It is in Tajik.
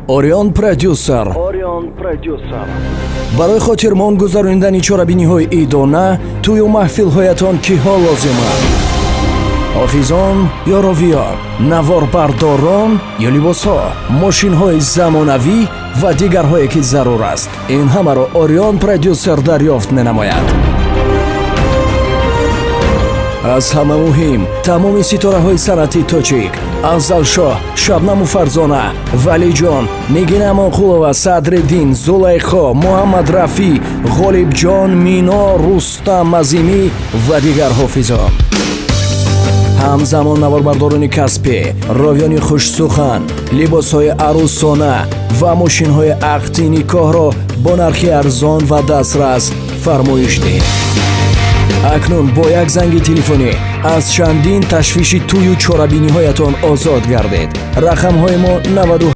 Орион Продюсер. Орион Продюсер. Барои хотирмон гузаронидани чорабиниҳои идона, тӯю маҳфилҳоятон киҳо лозиманд? Ҳофизон ё ровиён, наворбардорон ё либосҳо, мошинҳои замонавӣ ва дигарҳое, ки зарур аст, ин ҳамаро Орион Продюсер дарёфт менамояд. Аз ҳама муҳим, тамоми ситораҳои санъати тоҷик: Афзалшоҳ, Шабнаму Фарзона, Валиҷон, Нигина Амонқулова, Садриддин, Зулайхо, Муҳаммад Рафӣ, Ғолибҷон, Мино, Рустам Азимӣ ва дигар ҳофизон, ҳамзамон наворбардорони касбӣ, ровиёни хушсухан, либосҳои арӯсона ва мошинҳои ақди никоҳро бо нархи арзон ва дастрас фармоиш диҳед. Акнун бо як занги телефонӣ аз чандин ташвиши тӯю чорабиниҳоятон озод гардед. Рақамҳои мо 90.